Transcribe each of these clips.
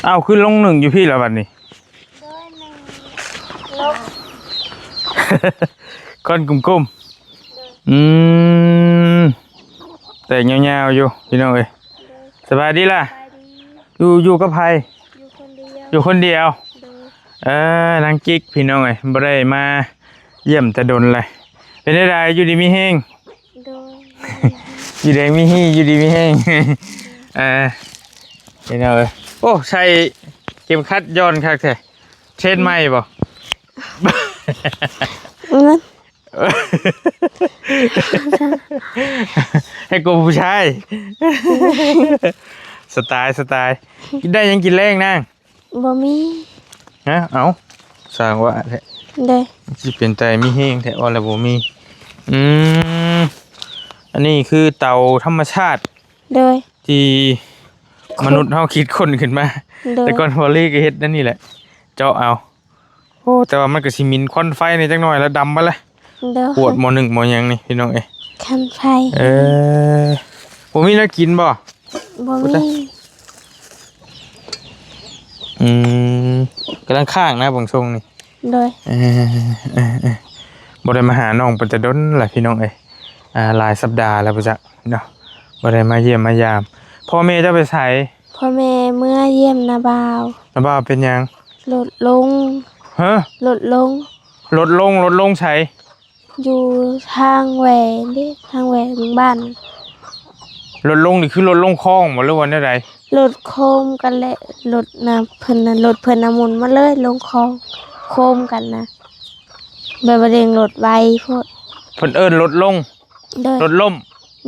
ອ້າວ ຄືລົງໜຶ່ງຢູ່ພີ້ລະບັດນີ້ ໂດຍ ໜຶ່ງລົບ ຄວັນກຸ້ມໆ ອືມ ແຕກຍາວໆຢູ່ພີ່ນ້ອງເອີຍ. ໂດຍ ສະບາຍດີລະ? ສະບາຍດີ. ຢູ່ ຢູ່ກັບໃຜ? ຢູ່ຄົນດຽວ ຢູ່ຄົນດຽວ. ໂດຍ ເອີ ນາງຈິກພີ່ນ້ອງເອີຍ ບໍ່ໄດ້ມາຢ້ຽມແຕ່ດົນແລ້ວ. ເປັນຈັ່ງໃດ ຢູ່ດີມີແຮງ? ໂດຍ ຢູ່ດີມີແຮງ ຢູ່ດີມີແຮງ ເອີ ພີ່ນ້ອງເອີຍ. ໂອ້ ໃສ່ເຂັມຂັດຢ່ອນຄັກແທ້ ເທຣນໃໝ່ບໍ່? ອືມ ໃຫ້ກົວຜູ້ຊາຍ ສະຕາຍ ສະຕາຍ. ກິນໄດ້ຫຍັງກິນແລງນາງ? ບໍ່ມີ. ຮະ? ເອົ້າ ສ້າງວ່າແທ້. ໂດຍ ຊິເປັນຕາມີແຮງແທ້ ວ່າແລ້ວບໍ່ມີ. ອືມ ອັນນີ້ຄືເຕົາທຳມະຊາດ ໂດຍ ທີ່ມະນຸດເຮົາຄິດຄົ້ນຂຶ້ນມາ. ໂດຍ ແຕ່ກ່ອນພໍລີກໍເຮັດແນວນີ້ແຫຼະ ເຈາະເອົາ. ໂອ້ ແຕ່ວ່າມັນກໍຊິໝິ່ນຄວັນໄຟແດ່ຈັກໜ້ອຍລະ ດຳມາລະ. ໂດຍ ປວດໝໍ້ໜຶ້ງໝໍ້ຫຍັງນີ້ພີ່ນ້ອງເອີຍ ຄວັນໄຟ. ເອີ ບໍ່ມີແນວກິນບໍ່? ບໍ່ມີ. ອືມ ກຳລັງຄ້າງນະເບິ່ງຊົງນີ້. ໂດຍ ເອີ ເອີ ເອີ ບໍ່ໄດ້ມາຫານ້ອງເພິ່ນແຕ່ດົນລະພີ່ນ້ອງເອີຍ ອ່າ ຫຼາຍສັບດາແລ້ວບໍ່ຈັກເນາະ ບໍ່ໄດ້ມາຢ້ຽມມາຢາມ. ພໍ່ແມ່ເຈົ້າໄປໃສ? ພໍ່ແມ່ເມືອຢ້ຽມນ້າບ່າວ. ນ້າບ່າວເປັນຫຍັງ? ລົດລົງ. ຮະ? ລົດລົງ. ລົດລົງ ລົດລົງໃສ? ຢູ່ທາງແຫວເດ້ ທາງແຫວໂຮງບານ. ລົດລົງນີ້ຄືລົດລົງຄອງບໍ່ ຫຼືວ່າແນວໃດ? ລົດໂຄມກັນແຫຼະ ລົດນະ ເພິ່ນນະ ລົດເພິ່ນນະໝູນມາເລີຍລົງຄອງ ໂຄມກັນນະ ແບບວ່າເລັ່ງລົດໄວໂພດ. ເພິ່ນເອີ້ນລົດລົງ. ໂດຍ ລົດລົ້ມ.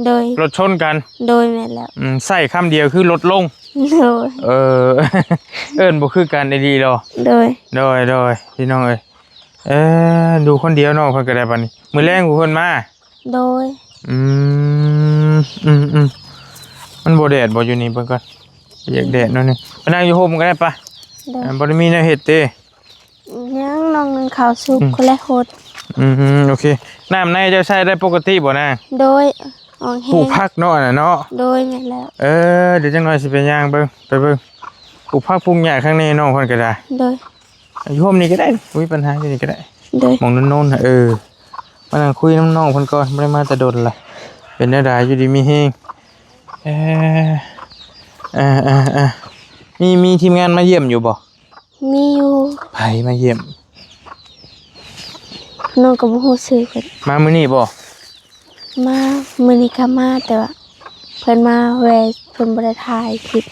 ໂດຍ ລົດຊົນກັນ. ໂດຍ ແມ່ນແລ້ວ. ອືມ ໃຊ້ຄຳດຽວຄືລົດລົງ. ໂດຍ ເອີ ເອີ້ນບໍ່ຄືກັນອີ່ຫຼີເນາະ. ໂດຍ ໂດຍ ໂດຍ ພີ່ນ້ອງເອີຍ. ເອີ ຢູ່ຄົນດຽວນ້ອງເພິ່ນກໍໄດ້ບັດນີ້ ມື້ແລງຜູ້ເພິ່ນມາ. ໂດຍ ອືມ ອືມ ອືມ ມັນບໍ່ແດດບໍ່ຢູ່ນີ້ ເບິ່ງກ່ອນ ຢາກແດດໜ້ອຍໜຶ່ງ ໄປນັ່ງຢູ່ຮົ່ມກໍໄດ້ປະ. ໂດຍ ອ່າ ບໍ່ໄດ້ມີແນວເຮັດຕິ? ຍັງ ນ້ອງໜຶ້ງເຂົ້າສຸກ ອືມ ຄົນລະຫົດ. ອືມ ໂອເຄ ນ້ຳໃນເຈົ້າໃຊ້ໄດ້ປົກກະຕິບໍ່ນາງ? ໂດຍ ອອກແຮງ ປູກຜັກເນາະ ອັນນັ້ນເນາະ. ໂດຍ ແມ່ນແລ້ວ. ເອີ ດຽວຈັກໜ້ອຍຊິໄປຍ່າງເບິ່ງ ໄປເບິ່ງ ປູກຜັກປູກຫຍ້າຂ້າງໃນ ນ້ອງເພິ່ນກໍໄດ້. ໂດຍ ຢູ່ຮົ່ມນີ້ກໍໄດ້ ບໍ່ມີປັນຫາ ຢູ່ນີ້ກໍໄດ້. ໂດຍ ໝ່ອງໂນນໆ ເອີ ມານັ່ງຄຸຍນຳນ້ອງເພິ່ນກ່ອນ ບໍ່ໄດ້ມາແຕ່ດົນລະ. ເປັນແນວໃດ ຢູ່ດີມີແຮງ? ເອີ ເອີ ເອີ ເອີ ມີ ມີທີມງານມາຢ້ຽມຢູ່ບໍ່? ມີຢູ່. ໃຜມາຢ້ຽມ? ນ້ອງກໍບໍ່ຮູ້ຊື່ເພິ່ນ. ມາມື້ນີ້ບໍ່? ມາ ມື້ນີ້ກໍມາ ແຕ່ວ່າເພິ່ນມາແວ່ ເພິ່ນບໍ່ໄດ້ຖ່າຍຄລິບ.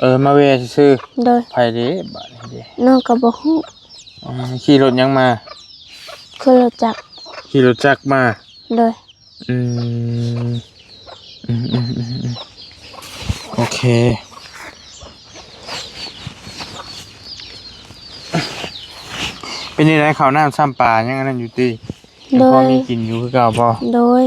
ເອີ ມາແວ່ຊື່ໆ. ໂດຍ ໃຜເດ້ບາດນີ້ເດ້? ນ້ອງກໍບໍ່ຮູ້. ອືມ ຂີ່ລົດຫຍັງມາ? ຂີ່ລົດຈັກ. ຂີ່ລົດຈັກມາ. ໂດຍ ອືມ ອືມ ອືມ ອືມ ອືມ ໂອເຄ. ເປັນຈັ່ງໃດ ເຂົ້ານ້ຳຊ້ຳປາຍັງອັນນັ້ນຢູ່ຕິ? ໂດຍ ຍັງພໍມີກິນຢູ່ຄືເກົ່າບໍ່? ໂດຍ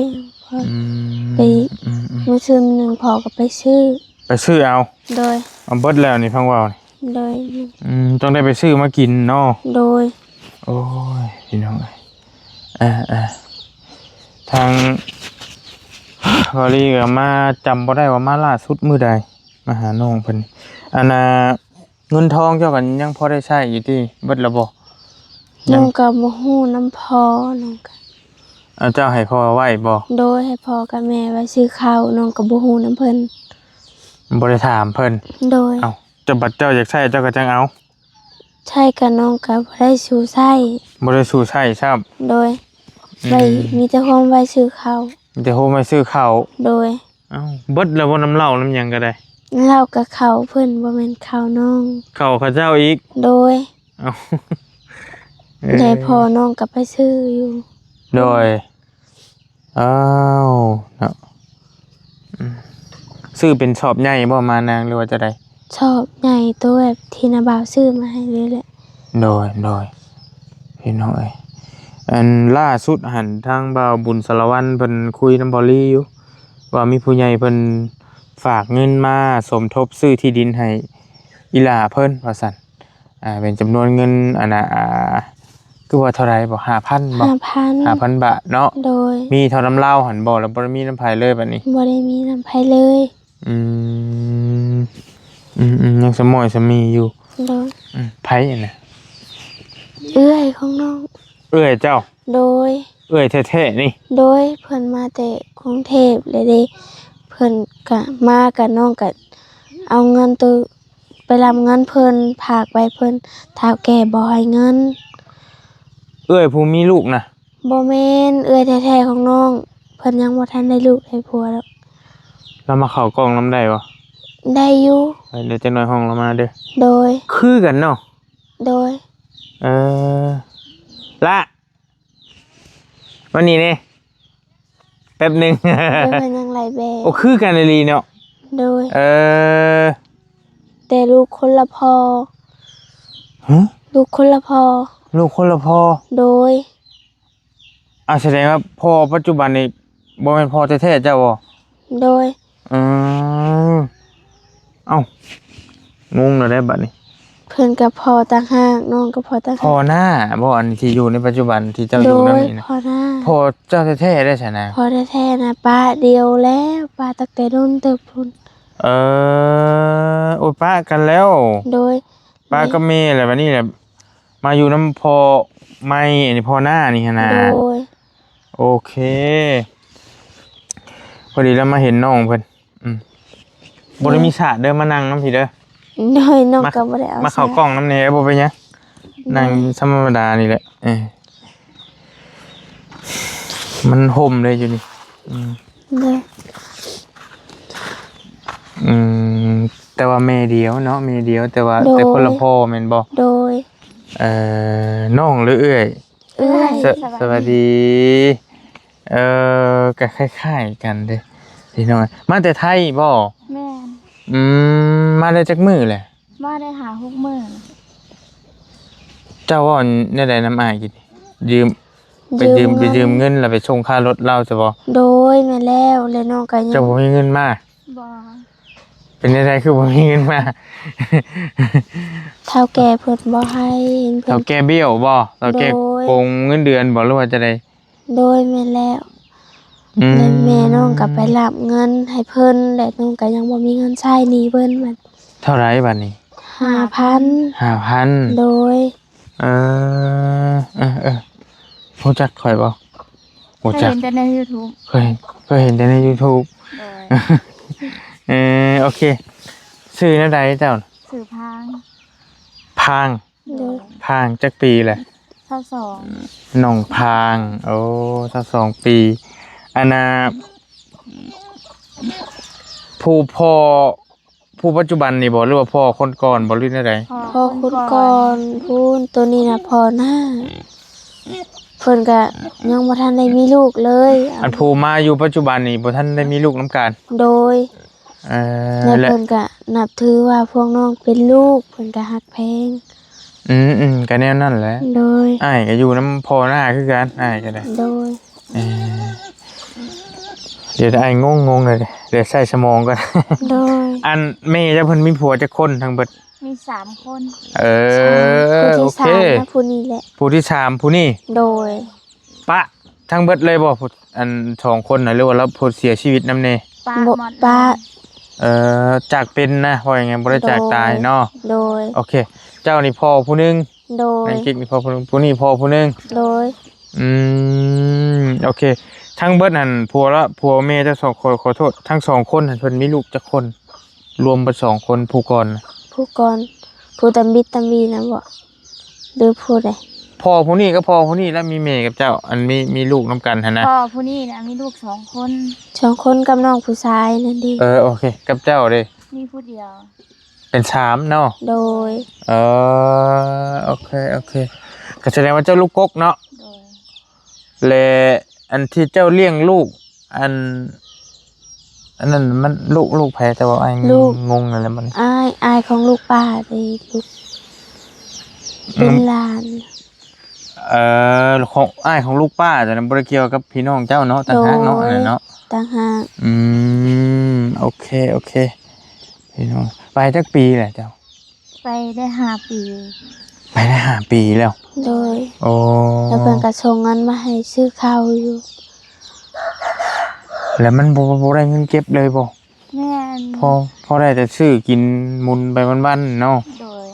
ອືມ ໄປ ອືມ ອືມ ມື້ຊືນໜຶ່ງພໍ່ກໍໄປຊື້ ໄປຊື້ເອົາ. ໂດຍ ເອົາເບິດແລ້ວນີ້ ຟັງເວົ້ານີ້. ໂດຍ ອືມ ຕ້ອງໄດ້ໄປຊື້ມາກິນເນາະ. ໂດຍ ໂອ້ຍ ພີ່ນ້ອງເອີຍ ອ່າໆ ທາງວາລີກໍມາ ຈຳບໍ່ໄດ້ວ່າມາລ່າສຸດມື້ໃດ ມາຫານ້ອງເພິ່ນ. ອັນນ່າ ເງິນທອງເຈົ້າກໍຍັງພໍໄດ້ໃຊ້ຢູ່ຕິ? ເບິດແລ້ວບໍ່? ຍັງ ນ້ອງກໍບໍ່ຮູ້ນຳພໍ່ ນ້ອງກໍ ເອົາ ເຈົ້າໃຫ້ພໍ່ໄວ້ບໍ່? ໂດຍ ໃຫ້ພໍ່ກັບແມ່ໄວ້ຊື້ເຂົ້າ ນ້ອງກໍບໍ່ຮູ້ນຳເພິ່ນ ບໍ່ໄດ້ຖາມເພິ່ນ. ໂດຍ ເອົ້າ ເຈົ້າບັດເຈົ້າຢາກໃຊ້ເຈົ້າກໍຈັ່ງເອົາ. ໃຊ້ກໍນ້ອງກໍບໍ່ໄດ້ສູ່ໃຊ້ ບໍ່ໄດ້ສູ່ໃຊ້ຊ້ຳ. ໂດຍ ອືມ ໄວ້ ມີແຕ່ໂຮມໄວ້ຊື້ເຂົ້າ ມີແຕ່ໂຮມໄວ້ຊື້ເຂົ້າ. ໂດຍ ເອົ້າ ເບິດແລ້ວບໍ່ ນ້ຳເຫຼົ້ານ້ຳຫຍັງກໍໄດ້? ເຫຼົ້າກໍເຂົ້າເພິ່ນ ບໍ່ແມ່ນເຂົ້ານ້ອງ ເຂົ້າເຂົາເຈົ້າອີກ. ໂດຍ ເອົ້າ ເອີ ແຕ່ພໍ່ນ້ອງກໍໄປຊື້ຢູ່. ໂດຍ ອ້າວ ເນາະ ອືມ ຊື້ເປັນສອບໃຫຍ່ບໍ່ມານາງ ຫຼືວ່າຈັ່ງໃດ? ສອບໃຫຍ່ ໂຕແບບທີ່ນ້າບ່າວຊື້ມາໃຫ້ເລີຍແຫຼະ. ໂດຍ ໂດຍ ພີ່ນ້ອງເອີຍ ອັນລ່າສຸດຫັ້ນ ທາງບ່າວບຸນສາລະວັນເພິ່ນຄຸຍນຳບ່າວລີຢູ່ ວ່າມີຜູ້ໃຫຍ່ເພິ່ນຝາກເງິນມາສົມທົບຊື້ທີ່ດິນໃຫ້ອີ່ຫຼ້າເພິ່ນວ່າຊັ້ນ. ອ່າ ເປັນຈຳນວນເງິນ ອັນນ່າ ອ່າ ຄືວ່າເທົ່າໃດບໍ່? ຫ້າພັນບໍ່? ຫ້າພັນ ຫ້າພັນບາດເນາະ. ໂດຍ ມີເທົ່ານຳລາວຫັ້ນບໍ່ ແລ້ວບໍ່ໄດ້ມີນຳໃຜເລີຍບາດນີ້? ບໍ່ໄດ້ມີນຳໃຜເລີຍ. ອືມ ອືມໆ ຍັງສະໝ້ອຍສະມີຢູ່. ໂດຍ. ອືມ ໃຜຫັ້ນນະ? ເອື້ອຍຂອງນ້ອງ. ເອື້ອຍເຈົ້າ? ໂດຍ. ເອື້ອຍແທ້ໆນີ້? ໂດຍ ເພິ່ນມາແຕ່ກຸງເທບແລ້ວເດ້ ເພິ່ນກະມາ ກະນ້ອງກະເອົາເງິນໂຕ ໄປຮັບເງິນເພິ່ນ ຝາກໄວ້ເພິ່ນ ທ້າວແກ່ບໍ່ໃຫ້ເງິນ. ເອື້ອຍຜູ້ມີລູກນະ? ບໍ່ແມ່ນ ເອື້ອຍແທ້ໆຂອງນ້ອງ ເພິ່ນຍັງບໍ່ທັນໄດ້ລູກໄດ້ຜົວດອກ. ລາວມາເຂົ້າກ້ອງນຳໄດ້ບໍ່? ໄດ້ຢູ່. ເອີ ດຽວຈັກໜ້ອຍຮ້ອງລາວມາເດີ. ໂດຍ. ຄືກັນເນາະ? ໂດຍ. ເອີ ລະ ມານີ້ແດ່ ແປັບໜຶ່ງ. ໂດຍ ເພິ່ນຍັງໄລ່ແບ. ໂອ້ ຄືກັນອີ່ຫຼີເນາະ. ໂດຍ. ເອີ ແຕ່ລູກຄົນລະພໍ່. ຫຶ? ລູກຄົນລະພໍ່. ລູກຄົນລະພໍ່. ໂດຍ. ອາ ສະແດງວ່າພໍ່ປັດຈຸບັນນີ້ບໍ່ແມ່ນພໍ່ແທ້ໆເຈົ້າບໍ່? ໂດຍ. ອືມ ເອົ້າ ງົງແລ້ວເດ້ບັດນີ້. ເພິ່ນກໍພໍ່ຕ່າງຫາກ ນ້ອງກໍພໍ່ຕ່າງຫາກ. ພໍ່ນ້າບໍ່ ອັນທີ່ຢູ່ໃນປັດຈຸບັນທີ່ເຈົ້າຢູ່ນຳນີ້ນະ? ໂດຍ ພໍ່ນ້າ. ພໍ່ເຈົ້າແທ້ໆໄດ້ຊັ້ນນະ? ພໍ່ແທ້ໆນະ ປະດຽວແລ້ວ ປະຕັ້ງແຕ່ດົນເຕີບພຸ້ນ. ເອີ ໂອ້ຍ ປະກັນແລ້ວ. ໂດຍ. ປະກັບແມ່ແລ້ວ ບັດນີ້ແຫຼະ ມາຢູ່ນຳພໍ່ໃໝ່ ອັນນີ້ພໍ່ນ້ານີ້ຫັ້ນນະ. ໂດຍ. ໂອເຄ ພໍດີລາວມາເຫັນນ້ອງເພິ່ນ. ອືມ ບໍ່ໄດ້ມີສາດເດີ ມານັ່ງນຳພີ້ເດີ. ໂດຍ. ນ້ອງກໍບໍ່ໄດ້ເອົາ ມາເຂົ້າກ້ອງນຳແດ່ ບໍ່ເປັນຫຍັງ. ນັ່ງທຳມະດານີ້ແຫຼະ. ເອີ ມັນຮົ່ມເລີຍຢູ່ນີ້. ອືມ ໂດຍ. ອືມ ແຕ່ວ່າແມ່ດຽວເນາະ ແມ່ດຽວ ແຕ່ວ່າ ໂດຍ ແຕ່ຄົນລະພໍ່ແມ່ນບໍ່? ໂດຍ. ເອີ ນ້ອງຫຼືເອື້ອຍ? ເອື້ອຍ. ສະ ສະບາຍດີ. ເອີ ກໍຄ້າຍໆກັນເດ້ພີ່ນ້ອງ. ມາແຕ່ໄທບໍ່? ແມ່ນ. ອືມ ມາໄດ້ຈັກມື້ແຫຼະ? ມາໄດ້ຫ້າຫົກມື້. ເຈົ້າເວົ້າແນວໃດນຳອ້າຍກີ້? ຢືມ ໄປຢືມ ຢືມເງິນ ໄປຢືມເງິນແລ້ວໄປສົ່ງຄ່າລົດລາວຊະບໍ່? ໂດຍ ແມ່ນແລ້ວ ແລ້ວນ້ອງກໍຍັງ ເຈົ້າບໍ່ມີເງິນມາ? ບໍ່. ເປັນແນວໃດຄືບໍ່ມີເງິນມາ? ເຖົ້າແກ່ເພິ່ນບໍ່ໃຫ້. ເຖົ້າແກ່ບ້ຽວບໍ່? ເຖົ້າແກ່ ໂດຍ ໂກງເງິນເດືອນບໍ່ ຫຼືວ່າຈັ່ງໃດ? ໂດຍ ແມ່ນແລ້ວ. ອືມ ແລ້ວແມ່ນ້ອງກໍໄປຮັບເງິນໃຫ້ເພິ່ນ ແລ້ວນ້ອງກໍຍັງບໍ່ມີເງິນໃຊ້ໜີ້ເພິ່ນ. ເທົ່າໃດບັດນີ້? ຫ້າພັນ. ຫ້າພັນ. ໂດຍ. ເອີ ເອີ ເອີ ຮູ້ຈັກຂ້ອຍບໍ່? ຮູ້ຈັກ. ເຄີຍເຫັນແຕ່ໃນຢູທູບ. ເຄີຍ ເຄີຍເຫັນແຕ່ໃນຢູທູບ. ໂດຍ. ເອີ ໂອເຄ ຊື່ແນວໃດເຈົ້າ? ຊື່ພາງ. ພາງ. ໂດຍ. ພາງຈັກປີແຫຼະ? ຊາວສອງ. ນ້ອງພາງ ໂອ້ ຊາວສອງປີ. ອັນນ່າ ຜູ້ພໍ່ ຜູ້ປັດຈຸບັນນີ້ບໍ່ ຫຼືວ່າພໍ່ຄົນກ່ອນບໍ່ ຫຼືແນວໃດ? ພໍ່ຄົນກ່ອນພຸ້ນ. ໂຕນີ້ນະພໍ່ນ້າ ເພິ່ນກະຍັງບໍ່ທັນໄດ້ມີລູກເລີຍ. ອັນຜູ້ມາຢູ່ປັດຈຸບັນນີ້ບໍ່ທັນໄດ້ມີລູກນຳກັນ? ໂດຍ. ເອີ ແລ້ວ ແລ້ວເພິ່ນກະນັບຖືວ່າພວກນ້ອງເປັນລູກ ເພິ່ນກະຮັກແພງ. ອືມໆ ກະແນວນັ້ນແຫຼະ. ໂດຍ. ອ້າຍກະຢູ່ນຳພໍ່ນ້າຄືກັນ ອ້າຍກະໄດ້. ໂດຍ. ເອີ ດຽວອ້າຍງົງໆເລີຍ ດຽວໃຊ້ສະໝອງກ່ອນ. ໂດຍ. ອັນແມ່ເຈົ້າເພິ່ນມີຜົວຈັກຄົນທັງເບິດ? ມີສາມຄົນ. ເອີ ໂອເຄ ຜູ້ທີສາມນະ ຜູ້ນີ້ແຫຼະ ຜູ້ທີສາມຜູ້ນີ້. ໂດຍ. ປະທັງເບິດເລີຍບໍ່ ອັນສອງຄົນນະ ຫຼືວ່າລາວຜູ້ເສຍຊີວິດນຳແດ່? ປະ ບໍ່ ໝົດເລີຍ ປະ. ເອີ ຈາກເປັນນະ ເວົ້າຫຍັງບໍ່ໄດ້ຈາກຕາຍເນາະ. ໂດຍ. ໂອເຄ ເຈົ້ານີ້ພໍ່ຜູ້ໜຶ່ງ. ໂດຍ. ໃນກິກນີ້ພໍ່ຜູ້ໜຶ່ງ ຜູ້ນີ້ພໍ່ຜູ້ໜຶ່ງ. ໂດຍ. ອືມ ໂອເຄ ທັງເບິດຫັ້ນ ຜົວລະ ຜົວແມ່ເຈົ້າສອງຄົນ ຂໍໂທດ ທັງສອງຄົນຫັ້ນເພິ່ນມີລູກຈັກຄົນ? ລວມເບິດສອງຄົນ ຜູ້ກ່ອນນະ. ຜູ້ກ່ອນ ຜູ້ຕຳບິດຕຳບີນະບໍ ຫຼືຜູ້ໃດ? ພໍ່ຜູ້ນີ້ກັບພໍ່ຜູ້ນີ້ລະມີແມ່ກັບເຈົ້າ ອັນມີ ມີລູກນຳກັນຫັ້ນນະ. ພໍ່ຜູ້ນີ້ນະມີລູກສອງຄົນ. ສອງຄົນກັບນ້ອງຜູ້ຊາຍນັ້ນເດ. ເອີ ໂອເຄ ກັບເຈົ້າເດ? ມີຜູ້ດຽວ. ເປັນສາມເນາະ. ໂດຍ. ເອີ ໂອເຄ ໂອເຄ ກໍສະແດງວ່າເຈົ້າລູກກົກເນາະ. ໂດຍ. ແລະ ອັນທີ່ເຈົ້າລ້ຽງລູກ ອັນ ອັນນັ້ນມັນລູກ ລູກໃຜ? ແຕ່ວ່າອ້າຍ ລູກ ງົງແລ້ວມັນ ອ້າຍ ອ້າຍຂອງລູກປ້າເດ ລູກ ເປັນ ອືມ ຫຼານ. ເອີ ຂອງ ອ້າຍຂອງລູກປ້າ ແຕ່ນັ້ນບໍ່ໄດ້ກ່ຽວກັບພີ່ນ້ອງເຈົ້າເນາະ ຕ່າງຫາກເນາະ. ໂດຍ. ອັນນັ້ນເນາະ ຕ່າງຫາກ. ອືມ ໂອເຄ ໂອເຄ ພີ່ນ້ອງ. ໄປຈັກປີແລ້ວເຈົ້າ? ໄປໄດ້ຫ້າປີ. ໄປໄດ້ຫ້າປີແລ້ວ. ໂດຍ. ໂອ້ ແລ້ວເພິ່ນກໍສົ່ງເງິນມາໃຫ້ຊື້ເຂົ້າຢູ່. ແລ້ວມັນບໍ່ ບໍ່ໄດ້ເງິນເກັບເລີຍບໍ່? ແມ່ນ. ພໍ ພໍໄດ້ແຕ່ຊື້ກິນໝຸ່ນໄປວັນໆເນາະ. ໂດຍ.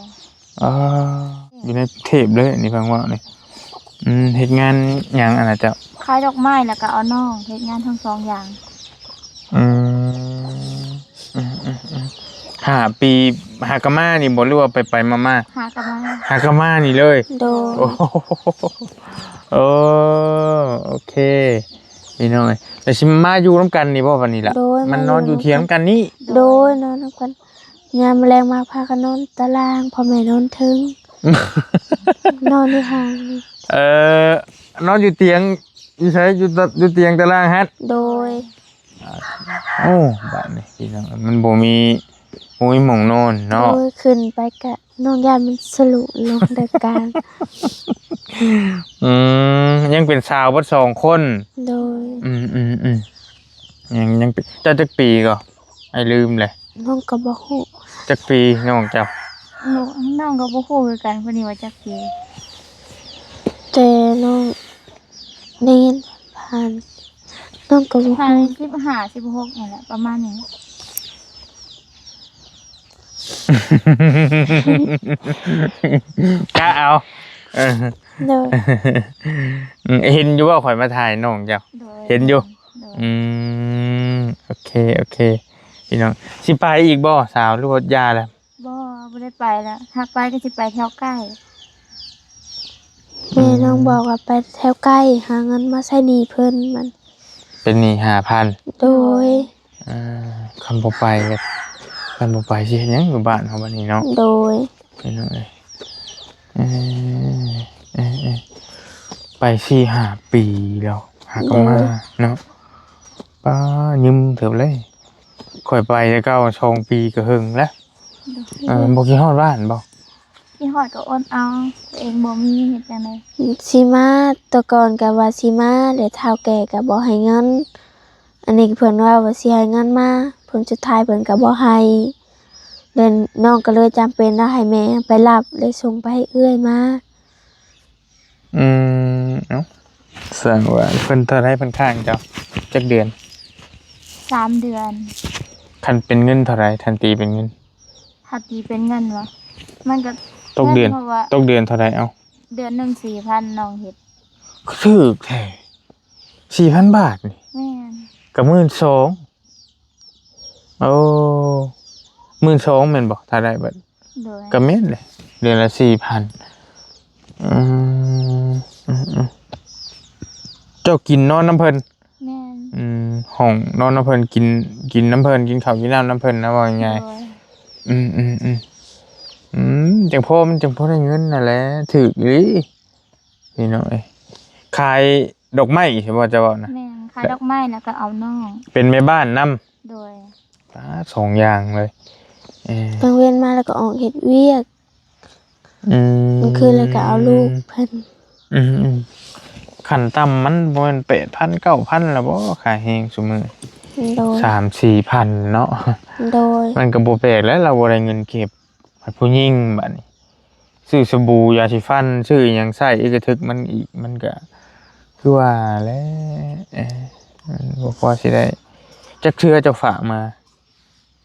ເອີ ຢູ່ໃນກຸງເທບເລີຍ ອັນນີ້ຟັງເວົ້ານີ້. ອືມ ເຮັດງານຫຍັງອັນນະເຈົ້າ? ຂາຍດອກໄມ້ ແລ້ວກໍເອົານ້ອງ ເຮັດງານທັງສອງຢ່າງ. ອືມ ອືມໆໆ ຫ້າປີ ຫາກະມານີ້ບໍ່ ຫຼືວ່າໄປໆມາໆ? ຫາກະມາ ຫາກະມານີ້ເລີຍ. ໂດຍ. ໂອ້ ເອີ ໂອເຄ ພີ່ນ້ອງເອີຍ. ແລ້ວຊິມາຢູ່ນຳກັນນີ້ບໍ່ບັດນີ້ລະ? ໂດຍ. ມານອນຢູ່ ມາຢູ່ ຖຽງນຳກັນນີ້? ໂດຍ ນອນນຳກັນ. ຍາມແລງມາພາກັນນອນຕາລ່າງ ພໍ່ແມ່ນອນເທິງ ນອນຢູ່ຫ້ອງ. ເອີ ນອນຢູ່ຕຽງ ຢູ່ໃສ? ຢູ່ຕະ ຢູ່ຕຽງຕາລ່າງຫັ້ນ? ໂດຍ. ໂອ້ ບາດນີ້ພີ່ນ້ອງ ມັນບໍ່ມີ ບໍ່ມີໝ່ອງນອນເນາະ. ໂດຍ. ຂຶ້ນໄປກະ ນ້ອງຢ້ານມັນສະຫຼຸລົງເດີການ. ອືມ ຍັງເປັນສາວເບິດສອງຄົນ. ໂດຍ. ອືມໆໆ ຍັງ ຍັງເປັນ ເຈົ້າຈັກປີກໍ? ອ້າຍລືມແຫຼະ. ນ້ອງກໍບໍ່ຮູ້. ຈັກປີນ້ອງເຈົ້າ? ນ້ອງ ນ້ອງກໍບໍ່ຮູ້ຄືກັນ ເພິ່ນນີ້ວ່າຈັກປີ. ແຕ່ນ້ອງໄດ້ຍິນຜ່ານ ນ້ອງກໍບໍ່ຮູ້. ສິບຫ້າ ສິບຫົກນີ້ແຫຼະ ປະມານນີ້. ກະເອົາ. ເອີ ໂດຍ. ອືມ ເຫັນຢູ່ບໍ່ ຂ້ອຍມາຖ່າຍນ້ອງເຈົ້າ? ໂດຍ. ເຫັນຢູ່. ໂດຍ. ອືມ ໂອເຄ ໂອເຄ ພີ່ນ້ອງ. ຊິໄປອີກບໍ່ສາວ ຫຼືວ່າຢ່າແລ້ວ? ບໍ່ ບໍ່ໄດ້ໄປແລ້ວ. ຫາກໄປກໍຊິໄປແຖວໃກ້. ແມ່ນ້ອງ ອືມ ບອກວ່າໄປແຖວໃກ້ ຫາເງິນມາໃຊ້ໜີ້ເພິ່ນ. ມັນເປັນໜີ້ຫ້າພັນ. ໂດຍ. ເອີ ຄັນບໍ່ໄປ ຄັນບໍ່ໄປຊິເຮັດຫຍັງຢູ່ບ້ານເຮົາບັດນີ້ເນາະ? ໂດຍ. ພີ່ນ້ອງເອີຍ ເອີ ເອີ ເອີ ໄປສີ່ຫ້າປີແລ້ວ ຫາກະມາ ໂດຍ ເນາະ. ປ້າ ຍືມເຕີບເລີຍ ຂ້ອຍໄປແຕ່ເກົ່າສອງປີກໍເຫິງແລ້ວ. ໂດຍ. ເອີ ບໍ່ຄິດຮອດບ້ານບໍ່? ຄິດຮອດກໍອົດເອົາ ຕົວເອງບໍ່ມີເຮັດຈັ່ງໃດ? ຊິມາ ແຕ່ກ່ອນກໍວ່າຊິມາ ແລ້ວທ້າວແກ່ກໍບໍ່ໃຫ້ເງິນ. ອັນນີ້ເພິ່ນເວົ້າວ່າຊິໃຫ້ເງິນມາ ເພິ່ນ ສຸດທ້າຍເພິ່ນກໍບໍ່ໃຫ້ ແລ້ວນ້ອງກໍເລີຍຈຳເປັນວ່າໃຫ້ແມ່ໄປຮັບ ແລ້ວສົ່ງໄປໃຫ້ເອື້ອຍມາ. ອືມ ເອົ້າ ແສດງວ່າເພິ່ນເທົ່າໃດ ເພິ່ນຄ້າງເຈົ້າຈັກເດືອນ? ສາມເດືອນ. ຄັນເປັນເງິນເທົ່າໃດ ຄັນຕີເປັນເງິນ? ຖ້າຕີເປັນເງິນຫວາ? ມັນກໍຕົກເດືອນ ເພາະວ່າ ຕົກເດືອນເທົ່າໃດ? ເອົ້າ ເດືອນໜຶ່ງສີ່ພັນ ນ້ອງເຮັດ. ຄືຖືກແທ້ ສີ່ພັນບາດນີ້. ແມ່ນ. ກໍໝື່ນສອງ. ໂອ້ ໝື່ນສອງແມ່ນບໍ່ ຖ້າໄດ້ເບິດ? ໂດຍ. ກໍແມ່ນແຫຼະ ເດືອນລະສີ່ພັນ. ອືມ ອືມໆ ເຈົ້າກິນນອນນຳເພິ່ນ? ແມ່ນ. ອືມ ຫ້ອງນອນນຳເພິ່ນ ກິນ ກິນນຳເພິ່ນ ກິນເຂົ້າກິນນ້ຳນຳເພິ່ນນະ ເວົ້າງ່າຍໆ. ໂດຍ. ອືມໆໆ ອືມ ຈັ່ງພໍ ມັນຈັ່ງພໍໄດ້ເງິນຫັ້ນແຫຼະ ຖືກອີ່ຫຼີ ພີ່ນ້ອງເອີຍ. ຂາຍ ດອກໄມ້ໃຊ່ບໍ່ ເຈົ້າເວົ້ານະ? ແມ່ນ ຂາຍດອກໄມ້ແລ້ວກໍເອົານ້ອງ ເປັນແມ່ບ້ານນຳ. ໂດຍ. ປາດ ສອງຢ່າງເລີຍ. ເອີ ກາງເວັນມາແລ້ວກໍອອກເຮັດວຽກ. ອືມ ກາງຄືນແລ້ວກໍເອົາລູກເພິ່ນ. ອືມໆ ຂັ້ນຕ່ຳມັນບໍ່ແມ່ນແປດພັນ ເກົ້າພັນລະບໍ່ ຄ່າແຮງຊຸມື້? ໂດຍ. ສາມສີ່ພັນເນາະ. ໂດຍ. ມັນກໍບໍ່ແປກແລ້ວ ລາວບໍ່ໄດ້ເງິນເກັບ. ໃຫ້ຜູ້ຍິງບາດນີ້ ຊື້ສະບູ ຢາສີຟັນ ຊື້ອີ່ຫຍັງໃຊ້ອີກ ກະຖືກມັນອີກ ມັນກະຄືວ່າແຫຼະ ເອີ ມັນບໍ່ພໍຊິໄດ້. ຈັກເທື່ອເຈົ້າຝາກມາ?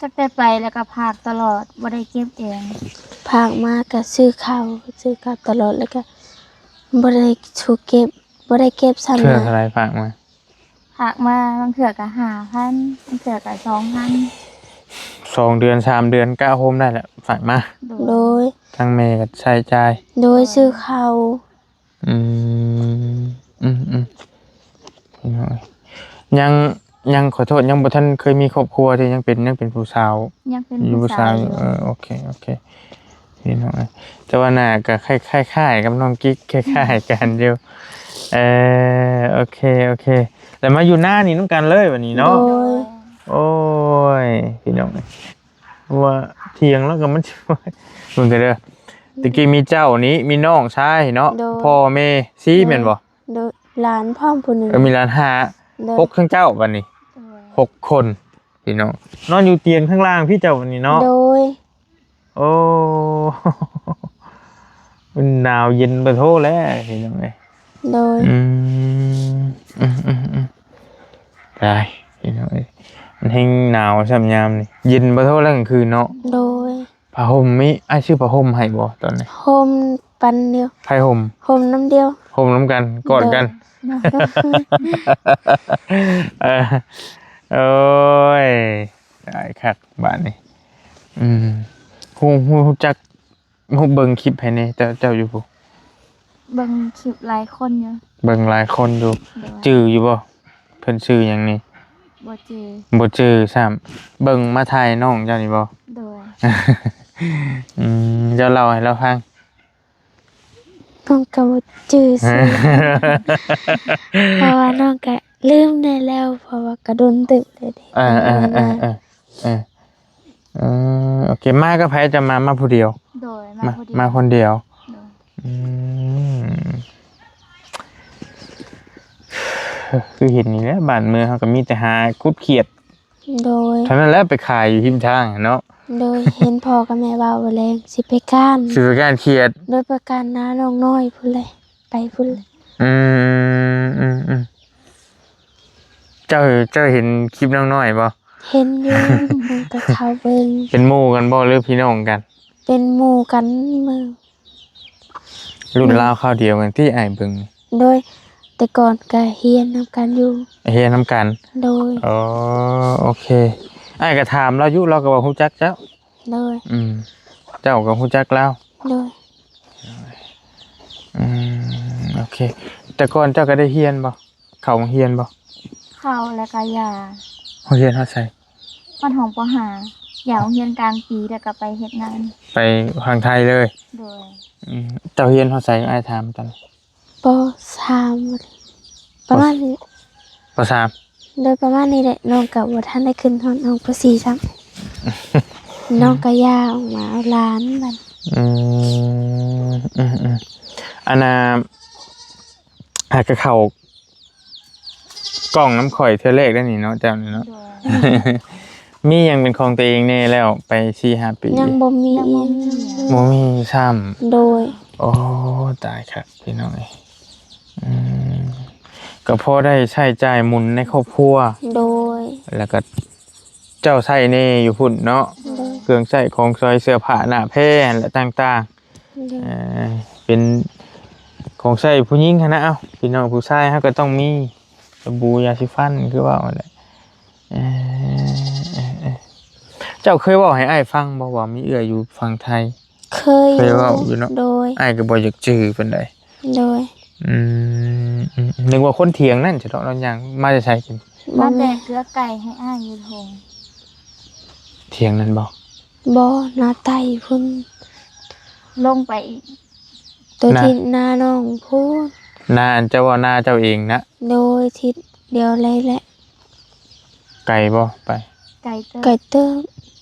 ຕັ້ງແຕ່ໄປແລ້ວກໍຝາກຕະຫຼອດ ບໍ່ໄດ້ເກັບເອງ. ຝາກມາກະຊື້ເຂົ້າ ຊື້ກັບຕະຫຼອດ ແລ້ວກະບໍ່ໄດ້ຖືກເກັບ ບໍ່ໄດ້ເກັບຊ້ຳ. ເທື່ອເທົ່າໃດຝາກມາ? ຝາກມາ ບາງເທື່ອກໍຫ້າພັນ ບາງເທື່ອກໍສອງພັນ. ສອງເດືອນ ສາມເດືອນ ກະໂຮມໄດ້ແຫຼະ ຝາກມາ. ໂດຍ. ທາງແມ່ກໍໃຊ້ຈ່າຍ. ໂດຍ. ຊື້ເຂົ້າ. ອືມ ອືມໆ ຍັງ ຍັງ ຂໍໂທດ ຍັງບໍ່ທັນເຄີຍມີຄອບຄົວທີ່ຍັງເປັນ ຍັງເປັນຜູ້ສາວ ຍັງເປັນຜູ້ສາວຢູ່. ເອີ ໂອເຄ ໂອເຄ ພີ່ນ້ອງເອີຍ ແຕ່ວ່າໜ້າກໍຄ້າຍໆກັບນ້ອງກິກ ຄ້າຍໆກັນຢູ່. ເອີ ໂອເຄ ໂອເຄ ແລ້ວມາຢູ່ນານີ້ນຳກັນເລີຍບັດນີ້ເນາະ. ໂດຍ. ໂອ້ຍ ພີ່ນ້ອງເອີຍ ວ່າຖຽງແລ້ວກໍມັນ ເບິ່ງກັນເດີ ຕະກີ້ມີເຈົ້ານີ້ ມີນ້ອງຊາຍເນາະ. ໂດຍ. ພໍ່ແມ່ຊີ ໂດຍ ແມ່ນບໍ່? ໂດຍ. ຫຼານພ້ອມຜູ້ໜຶ່ງ ເອີ ມີຫຼານຫ້າ. ໂດຍ. ຫົກ ທັງເຈົ້າບັດນີ້. ໂດຍ. ຫົກຄົນ ພີ່ນ້ອງ ນອນຢູ່ຕຽງຂ້າງລ່າງພີ້ເຈົ້າບັດນີ້ເນາະ. ໂດຍ. ໂອ້ ມັນໜາວເຢັນປະໂທແລ້ວ ພີ່ນ້ອງເອີຍ. ໂດຍ. ອືມ ອືມໆໆ ຕາຍ ພີ່ນ້ອງເອີຍ. ມັນແຮງໜາວຊ້ຳຍາມນີ້. ເຢັນບໍ່ໂທ ແລ້ວກາງຄືນເນາະ. ໂດຍ. ຜ້າຫົ່ມມີ ອ້າຍຊື້ຜ້າຫົ່ມໃຫ້ບໍ່ຕອນນີ້? ຫົ່ມປັນດຽວ. ໃຜຫົ່ມ? ຫົ່ມນຳດຽວ. ຫົ່ມນຳກັນ ກອດກັນ. ໂດຍ. ເອີ ໂອ້ຍ ຕາຍຄັກບາດນີ້. ອືມ ຮູ້ ຮູ້ ຮູ້ຈັກ ຮູ້ເບິ່ງຄລິບໃຜແດ່ ເຈົ້າ ເຈົ້າຢູ່ພຸ້ນ? ເບິ່ງຄລິບຫຼາຍຄົນຢູ່. ເບິ່ງຫຼາຍຄົນຢູ່. ໂດຍ. ຈື່ຢູ່ບໍ່? ເພິ່ນຊື່ຫຍັງນີ້? ບໍ່ຈື່. ບໍ່ຈື່ຊ້ຳ. ເບິ່ງມາຖ່າຍນ້ອງເຈົ້ານີ້ບໍ່? ໂດຍ. ອືມ ເຈົ້າເລົ່າໃຫ້ລາວຟັງ. ນ້ອງກໍບໍ່ຈື່ຊື່ ເພາະວ່ານ້ອງກໍລືມແດ່ແລ້ວ ເພາະວ່າກໍດົນເຕີບແລ້ວເດ້. ເອີ ເອີ ເອີ ເອີ ເອີ ເອີ ໂອເຄ. ມາກັບໃຜ? ຈະມາ ມາຜູ້ດຽວ? ໂດຍ ມາ ມາຜູ້ດຽວ. ມາຄົນດຽວ. ໂດຍ. ອືມ ຄືເຫັນນີ້ແຫຼະ ບ້ານເມືອງເຮົາກໍມີແຕ່ຫາຂຸດຂຽດ. ໂດຍ. ເທົ່ານັ້ນແຫຼະ ໄປຂາຍຢູ່ຮິມທາງເນາະ. ໂດຍ. ເຫັນພໍ່ກັບແມ່ເວົ້າວ່າແລງຊິໄປກ້ານ ຊິໄປກ້ານຂຽດ. ໂດຍ. ໄປກ້ານນານ້ອງນ້ອຍພຸ້ນແຫຼະ ໄປພຸ້ນແຫຼະ. ອືມ ອືມ ອືມ ເຈົ້າ ເຈົ້າເຫັນຄລິບນ້ອງນ້ອຍບໍ່? ເຫັນຢູ່ ມັນກໍເຂົ້າເບິ່ງ. ເປັນໝູ່ກັນບໍ່ ຫຼືພີ່ນ້ອງກັນ? ເປັນໝູ່ກັນ. ເບິ່ງ ລຸ້ນລາວຄາວດຽວກັນຕິ ອ້າຍເບິ່ງ. ໂດຍ. ແຕ່ກ່ອນກໍຮຽນນຳກັນຢູ່. ຮຽນນຳກັນ. ໂດຍ. ອໍ ໂອເຄ. ອ້າຍກໍຖາມລາວຢູ່ ລາວກໍວ່າຮູ້ຈັກເຈົ້າ. ໂດຍ. ອືມ ເຈົ້າກໍຮູ້ຈັກລາວ. ໂດຍ. ອືມ ໂອເຄ. ແຕ່ກ່ອນເຈົ້າກໍໄດ້ຮຽນບໍ່? ເຂົ້າໂຮງຮຽນບໍ່? ເຂົ້າແລ້ວກໍຢ່າ. ໂຮງຮຽນຮອດໃສ? ຮອດຫ້ອງ ປໍຫ້າ ຢ່າໂຮງຮຽນກາງປີ ແລ້ວກໍໄປເຮັດງານ. ໄປຝັ່ງໄທເລີຍ? ໂດຍ. ອືມ ເຈົ້າຮຽນຮອດໃສ? ອ້າຍຖາມຕອນ ປໍສາມ ປະມານນີ້. ປໍສາມ. ໂດຍ. ປະມານນີ້ແຫຼະ ນ້ອງກໍບໍ່ທັນໄດ້ຂຶ້ນຮອດຫ້ອງ ປໍສີ່ຊ້ຳ ນ້ອງກໍຢ່າອອກມາເອົາຫຼານບັດ. ອືມ ອືມ ອືມ ອັນນ່າ ຫາກະເຂົ້າ ກ້ອງນຳຂ້ອຍເທື່ອແລກໄດ້ນີ້ເນາະ ເຈົ້ານີ້ເນາະ. ໂດຍ. ມີຫຍັງເປັນຂອງຕົວເອງແດ່ແລ້ວໄປສີ່ຫ້າປີ? ຍັງບໍ່ມີ. ຍັງບໍ່ມີ. ບໍ່ມີຊ້ຳ. ໂດຍ. ໂອ້ ຕາຍຄັກພີ່ນ້ອງເອີຍ. ອືມ ກໍພໍໄດ້ໃຊ້ຈ່າຍໝູນໃນຄອບຄົວ. ໂດຍ. ແລ້ວກໍເຈົ້າໃຊ້ແດ່ຢູ່ພຸ້ນເນາະ. ໂດຍ. ເຄື່ອງໃຊ້ຂອງສອຍ ເສື້ອຜ້າໜ້າແພຫັ້ນແຫຼະຕ່າງໆ. ໂດຍ. ເອີ ເປັນຂອງໃຊ້ຜູ້ຍິງຫັ້ນນະ. ເອົ້າ ພີ່ນ້ອງຜູ້ຊາຍເຮົາກໍຕ້ອງມີສະບູ ຢາສີຟັນ ຄືເວົ້າຫັ້ນແຫຼະ. ເອີ ເອີ ເອີ ເຈົ້າເຄີຍເວົ້າໃຫ້ອ້າຍຟັງບໍ່ວ່າມີເອື້ອຍຢູ່ຝັ່ງໄທ? ເຄີຍ ເຄີຍເວົ້າຢູ່ເນາະ. ໂດຍ. ອ້າຍກໍບໍ່ຢາກຈື່ປານໃດ. ໂດຍ. ອືມ ອືມ ນຶກວ່າຄົນຖຽງນັ້ນຊິເນາະ. ລາວຍ່າງມາແຕ່ໃສ? ມາແຕ່ເກືອໄກ່ໃຫ້ອ້າຍຢູ່ທົ່ງ. ຖຽງນັ້ນບໍ່? ບໍ່ ນາໃຕ້ພຸ້ນ. ລົງໄປອີກ ໂຕທິດນານ້ອງພຸ້ນ. ນາອັນເຈົ້າວ່ານາເຈົ້າເອງນະ? ໂດຍ. ທິດດຽວເລີຍແຫຼະ. ໄກບໍ່ໄປ? ໄກເຕີບ. ໄກເຕີບ